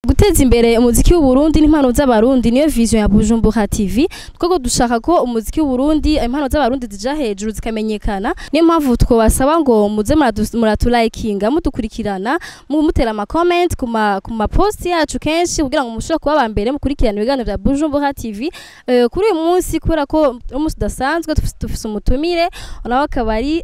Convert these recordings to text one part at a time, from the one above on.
Guteza imbere umuziki w'Uburundi n'impano z'Abarundi niyo vision ya Bujumbura TV. Twebwe dushaka ko umuziki w'Uburundi, impano z'Abarundi zija hejuru, zikamenyekana. Niyo mpamvu twobasaba ngo muze muratulayikinga, mudukurikirana, mutera ama comment ku ma post yacu kenshi, kugira ngo mushobore kuba aba mbere mukurikirana ibiganiro bya Bujumbura TV. Kuri uyu munsi, kubera ko umunsi udasanzwe, dufise umutumire, nawe akaba ari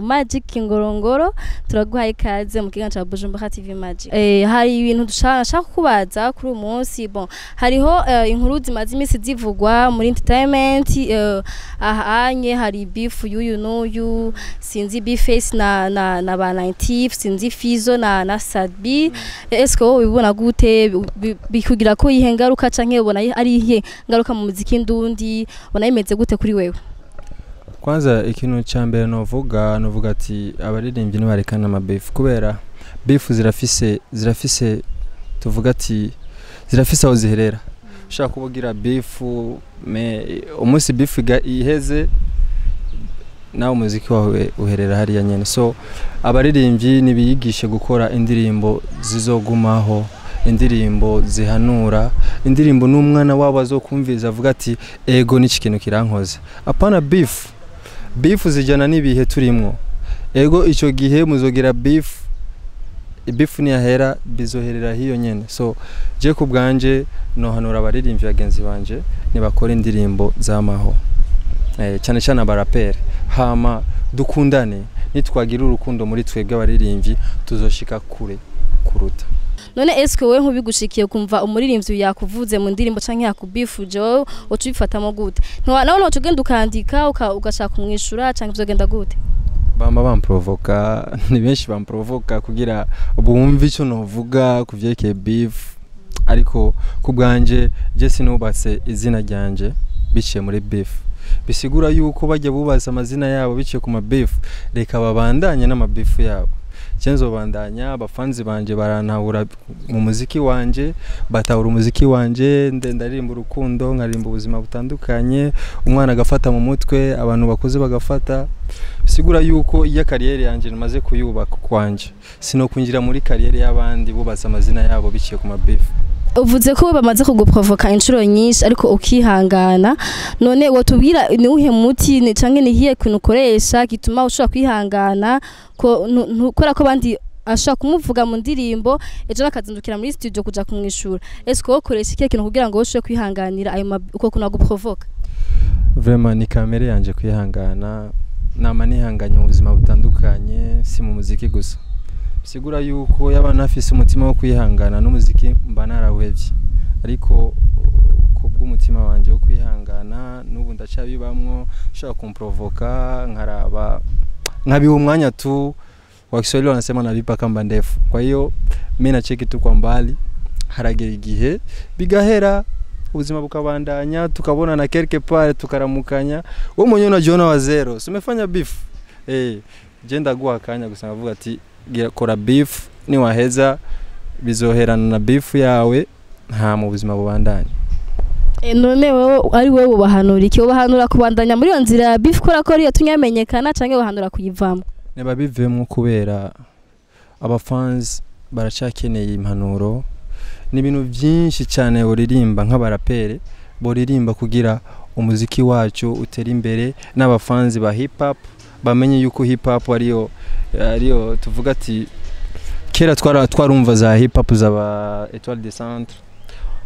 Magic Ngorongoro. Turaguhaye ikaze mu kiganiro cya Bujumbura TV, Magic. Hari ibintu dushaka kubaza kuri uyu munsi. Bon, hariho inkuru zimaze iminsi zivugwa muri entertainment. Ahanye hari beef y'uyu n'uyu, sinzi, B-Face na ba 90, sinzi, Fizo na Sadbi. Est-ce wowe ubibona gute? Bikugira ko yihe ngaruka, canke ubona ari iyihe ngaruka mu muziki ndundi? Ubona bimeze gute kuri wewe? Kwanza ikintu cya mbere novuga ati abaririmbyi ntibarekana ama beef, kubera beef zirafise, tuvuga ati zirafise aho ziherera. Ushaka kuvugira beef, mais umunsi beef iheze, nawe umuziki wawe uherera hariya nyene. So abaririmbyi nibiyigishe gukora indirimbo zizogumaho, indirimbo zihanura, indirimbo n'umwana wabo azokumviriza avuga ati: "Ego, n'iki kintu kirankoze." Apana beef. Beef zijyana n'ibihe turimwo. Ego, icyo gihe muzogira beef, beef niyahera bizoherera hiyo nyene. So je ku bwanje nohanura abaririmbyi bagenzi banje nibakora indirimbo z'amaho, cyane cyane abaraperi. Hama dukundane. Nitwagira urukundo muri twebwe abaririmbyi, tuzoshika kure kuruta. None eske wowe nk'ubigushikiye, kumva umuririmbyi yakuvuze mu ndirimbo canke yakubifuje, wowe uca ubifatamo gute? Nawe ntiwaca ugenda ukandika ugashaka kumwishura, canke vyogenda gute? Bamba bamprovoka, ni benshi bamprovoka kugira bumve icyo novuga ku vyerekeye beef. Ariko ku bwanje, je sinubatse izina ryanje biciye muri beef. Bisigura yuko bajya bubatse amazina yabo biciye ku ma beef, reka babandanye n'ama beef yabo. Je nzobandanya, abafanzi banje barantahura mu muziki wanje, batahura umuziki wanje. Ndaririmba urukundo, nkaririmba ubuzima butandukanye, umwana agafata mu mutwe, abantu bakuze bagafata. Bisigura yuko iyo carrière yanje namaze kuyubaka kwanje, sinokwinjira muri carrière y'abandi bubatse amazina yabo biciye ku ma beef. Uvuze ko bamaze kuguprovoka inshuro nyinshi ariko ukihangana. None wotubwira ni uwuhe muti canke ni ikihe kintu ukoresha gituma ushobora kwihangana, ko kubera ko abandi ashobora kumuvuga mu ndirimbo, ejo akazindukira muri studio kuja kumwishura? Ese wowe ukoresha ikihe kintu kugira ngo ushobore kwihanganira ayo uko kuntu aguprovoka? Vraiment, ni kamere yanje kwihangana. Nama nihanganye mu buzima butandukanye, si mu muziki gusa. Bisigura yuko yaba nafise umutima wo kwihangana, n'umuziki mba narawuhevye. Ariko kubw'umutima wanje wo kwihangana, n'ubu ndacabibamwo. Ushaka kumprovoka, nkaraba, nkabiha umwanya tu. Kwa Kiswahili wanasema navipa kamba ndefu. Kwa hiyo mi nacheki tu kwa mbali, haragera igihe bigahera, ubuzima bukabandanya, tukabona na quelque part, tukaramukanya. Wewe mwenyewe unajiona wa zero, si umefanya beef? Je ndaguha akanya gusa, nkavuga ati: "Gira kora beef, niwaheza bizoherana na beef yawe, nta mu buzima bubandanya." None wewe, ari wewe, ubahanura iki? Ubahanura kubandanya muri iyo nzira ya beef, kubera ko ariyo tunyamenyekana, canke ubahanura kuyivamo? Ntibabivemo, kubera abafans baracyakeneye impanuro. Ni ibintu byinshi cyane buririmba nk'abarapere, buririmba kugira umuziki wacu utere imbere, n'abafanzi ba hip hop bamenye yuko hip hop ariyo tuvuga ati kera twarumva za hip hop zaba Etoile de Centre,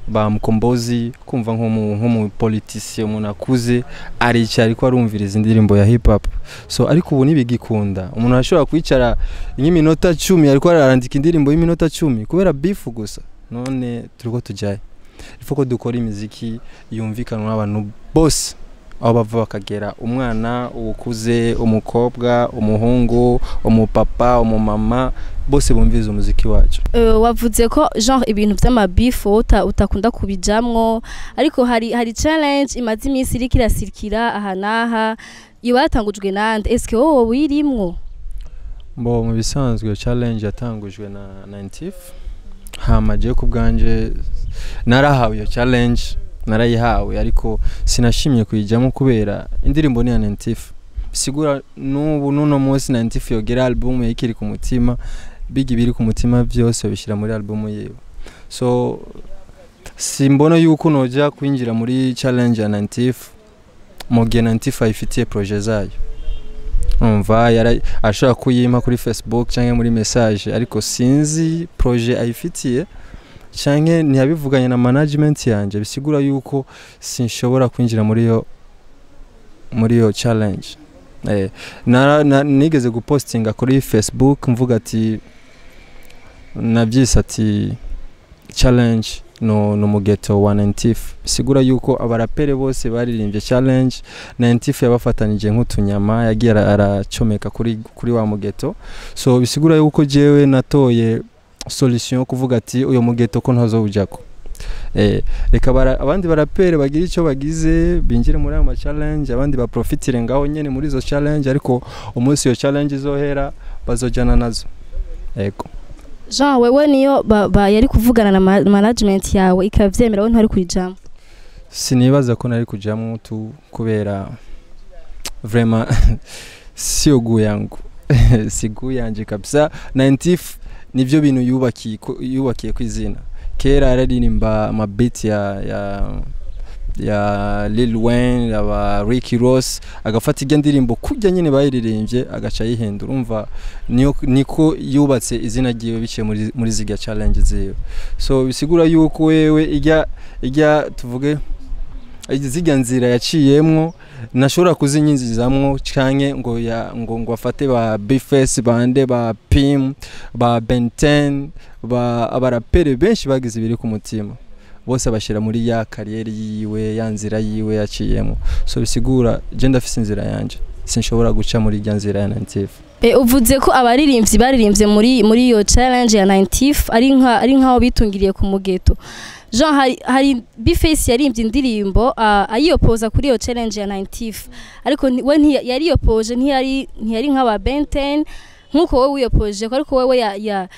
ba Mkombozi. Kumva nk'umu politicien, umuntu akuze aricara ariko arumviriza indirimbo ya hip hop. So ariko ubu ntibigikunda. Umuntu arashobora kwicara nk'iminota 10 ariko arandika indirimbo y'iminota 10 kubera beef gusa. None turiko tujaye? Ifo ko dukora imiziki yumvikanwa n'abantu bose, aho bava bakagera, umwana, uwukuze, umukobwa, umuhungu, umupapa, umumama, bose bumviriza umuziki wacu. Wavuze ko genre ibintu vy'ama beef utakunda kubijamwo, ariko hari challenge imaze iminsi iriko irasirikira aha n'aha. Iba yatangujwe nande? Eske wowe wirimwo? Bo, mu bisanzwe iyo challenge yatangujwe na 90. Hama je ku bwanje narahawe iyo challenge, narayihawe, ariko sinashimye kuyijyamo kubera indirimbo ni ya 90. Bisigura n'ubu n'uno munsi 90 yogera album ikiri ku mutima, biga ibiri ku mutima byose bishyira muri album yiwe. So simbona yuko noja kwinjira muri challenge ya 95 mu gihe 95 ayifitiye projet zayo. Umva, ashobora kuyimpa kuri Facebook cyangwa muri message, ariko sinzi projet ayifitiye canke ntiyabivuganye na management yanje. Bisigura yuko sinshobora kwinjira muri iyo challenge. Nigeze gupostinga kuri Facebook mvuga ati, nabyise ati challenge no mugeto wa 95. Bisigura yuko abarapere bose baririmbye challenge, 95 yabafatanije nk'utunyama, yagiye aracomeka kuri wa mugeto. So bisigura yuko jewe natoye solution yo kuvuga ati uyo mugeto ko ntazowujako, reka abandi barapere bagira icyo bagize, binjire muri ayo ma challenge, abandi baprofitire ngaho nyene muri izo challenge, ariko umunsi iyo challenge izohera bazojana nazo. Ego. Jean, wewe niyo yari kuvugana na management yawe ikavyemera, we ntwari kurijamwo? Sinibaza ko nari kujamwo tu, kubera vraiment sio goût yangu, si goût yanje kabisa. 90 nivyo bintu yubakiye kwizina. Kera yararirimba amabiti ya Lil Wayne, aba Ricky Ross, agafata irya ndirimbo kurya nyine bayiririmbye agaca ayihindura. Umva, niyo niko yubatse izina ryiwe biciye muri zirya challenge ziwe. So bisigura yuko wewe ijya tuvuge zirya nzira yaciyemwo nashobora kuzinyinzizamwo, canke ngo ya ngo afate ba Bface, bande ba Pim, ba Ben 10, ba abarapere benshi bagize ibiri ku mutima, bose abashyira muri ya carrière yiwe, ya nzira yiwe yaciyemo. So bisigura je ndafise inzira yanje, sinshobora guca muri rya nzira ya 95. Uvuze ko abaririmbyi baririmbye muri iyo challenge ya 90 ari nkaho bitungiriye ku mugeto. Jean, hari Bface yaririmbye indirimbo ayiyopoza kuri iyo challenge ya 90, ariko we yariyopoje, ntiyari nk'aba Ben 10 nkuko wowe wiyopoje, ariko wewe ya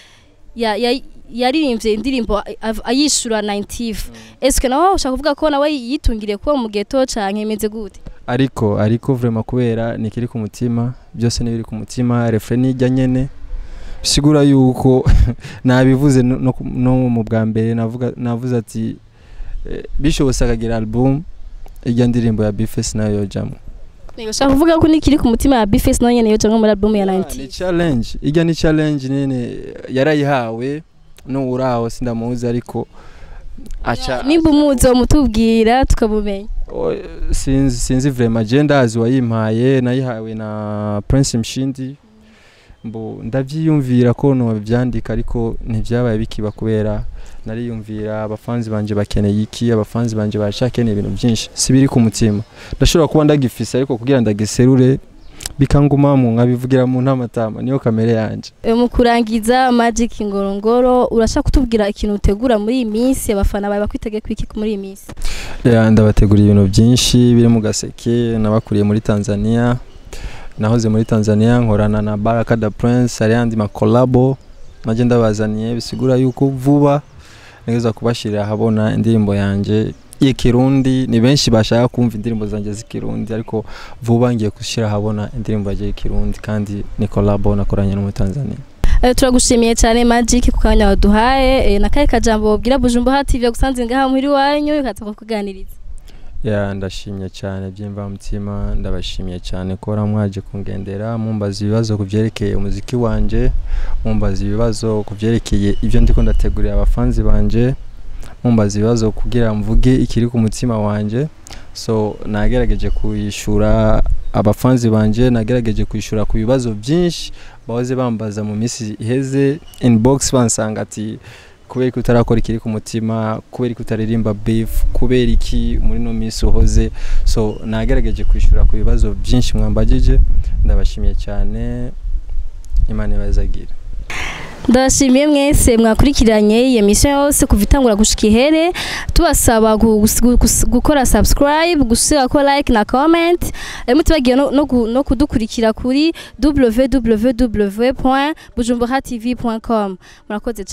yaririmbye indirimbo ayishura 90. Est-ce nawe ushaka kuvuga ko nawe yitungiriye kuba mu mugeto canke imeze gute? Ariko vraiment kubera nikiri ku mutima, byose nibiri ku mutima, refrain nijya nyene. Bisigura yuko nabivuze no mu bwa mbere navuga, navuze ati bishobotse akagira album, ijya ndirimbo ya Bface nayo yojamwo. Nego, ushaka kuvuga ko nikiri ku mutima ya Bface nayo nyene yoja nko muri album ya 90? Ni challenge, ijya ni challenge nyene yarayihawe n'uraho, sindamuzi, ariko aca Nimba umuzi mutubwira tukamumenya. Sinzi vraiment. Je ndazi wayimpaye, nayihawe na Prince Mshindi. Mbo ndavyiyumvira ko no vyandika, ariko ntivyabaye bikiba kubera nariyumvira abafanzi banje bakeneye iki, abafanzi banje barashakeneye ibintu byinshi. Si biri ku mutima, ndashobora kuba ndagifise, ariko kugira ndagiserure bikangumamo nkabivugira mu ntamatama, niyo kamere yanje. Mu kurangiza, Magic Ngorongoro, urashaka kutubwira ikintu utegura muri iyi minsi, abafana bawe bakwitege kwiki muri iyi minsi? Ya, ndabateguriye ibintu byinshi biri mu gaseke nabakuriye muri Tanzania. Nahoze muri Tanzania nkorana na Baraka da Prince, hari andi makolabo naje ndabazaniye. Bisigura yuko vuba nigeza kubashirira ahabona indirimbo yanje y'ikirundi. Ni benshi bashaka kumva indirimbo zanjye z'ikirundi, ariko vuba ngiye gushyira ahabona indirimbo yanjye y'ikirundi, kandi ni collabo nakoranye n'umutanzania. Turagushimiye cyane Magic ku kanya waduhaye. Na kahe kajambo wobwira Bujumbura TV yagusanze ngaha muri wanyu ikaza kukuganiriza? Ya, ndashimye cyane by'imvamutima, ndabashimiye cyane ko mwaje kungendera, mumbaza ibibazo ku byerekeye umuziki wanje, mumbaza ibibazo ku byerekeye ibyo ndiko ndategurira abafanzi banje, mumbaza ibibazo kugira mvuge ikiri ku mutima wanje. So nagerageje kuyishura abafanzi banje, nagerageje kuyishura ku bibazo byinshi bahoze bambaza mu minsi iheze inbox, bansanga ati kubera ko utarakora ikiri ku mutima, kubera ko utaririmba beef, kubera iki muri no minsi uhoze. So nagerageje kwishyura ku bibazo byinshi mwambagije. Ndabashimiye cyane, Imana ibazagira. Ndabashimiye mwese mwakurikiranye iyi mission yose kuva itangura gushika ihere. Tubasaba gukora subscribe, gushira ko like na comment, mutibagiye no kudukurikira kuri www.bujumburatv.com. Murakoze.